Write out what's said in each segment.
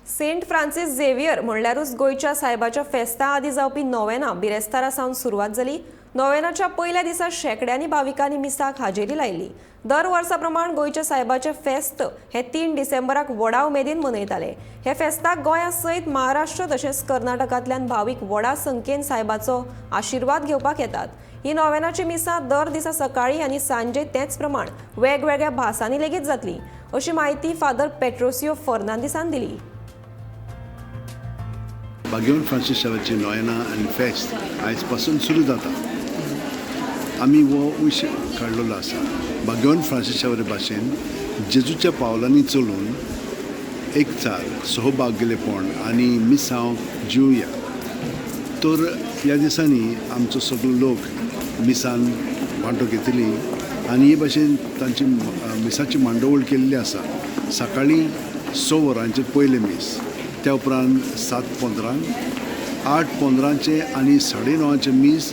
Saint Francis Xavier म्हणल्यारूच गोंयच्या सायबाच्या फेस्ता आदीं जावपी नोवेना बिरेस्तारा सावन सुरवात जाली. नोवेनाच्या पयल्या दिसा शेंकड्यांनी भाविकांनी मिसाक हाजेरी लायली. दर वर्सा प्रमाण गोंयच्या सायबाचें फेस्त हें 3 डिसेंबराक व्हडा उमेदीन मनयताले. हे फेस्ताक गोंया सयत महाराष्ट्र तशेंच कर्नाटकांतल्यान भावीक व्हडा संख्येन सायबाचो आशिर्वाद घेवपाक येतात. ही नोवेनाची मिसां दर दिसा सकाळीं आनी सांजे तेच प्रमाण वेगवेगळ्या भासांनी लेगीत जातली, अशी म्हायती फादर पेट्रोसियो फर्नांदिसान दिली. बागेवन फ्रांसीस शावाची नोयना आनी फेस्त आयज पासून सुरू जाता. आमी हो विशय काडलेलो आसा. बागेवन फ्रांसीस शावर भाशेन जेजूच्या पावलांनी चलून एकचार, सहभाग्यलेपण आनी मिसांव जिवया. तर ह्या दिसांनी आमचो सगळो लोक मिसान वांटो घेतली आनी हे भाशेन तांची मिसाची मांडावळ केल्ली आसा. सकाळीं 6 वरांचेर पयलें मीस, त्या उपरांत 7:15, 8:15चें आनी 9:30चें मीस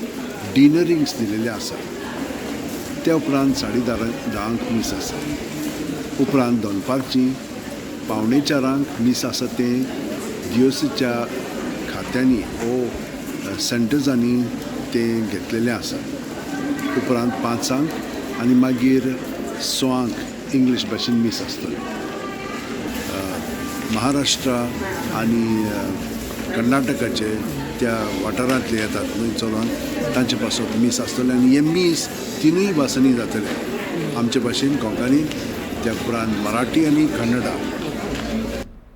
डिनरिंग्स दिलेलें आसा. त्या उपरांत 10:30 मीस आसा. उपरांत दनपारची 3:45 मीस आसा. तें डिओसीच्या खात्यांनी ओ सेंटर्सांनी तें घेतलेलें आसा. उपरांत 5 आनी मागीर 6 इंग्लीश भाशेन मीस आसतलें. महाराष्ट्र आनी कर्नाटकाचे त्या वाठारांतले येतात न्हय चलोन, तांचे पासत मीस आसतलें आनी हें मीस तिनूय भासांनी जातलें, आमचे भाशेन कोंकणी, त्या उपरांत मराठी आनी कन्नडा.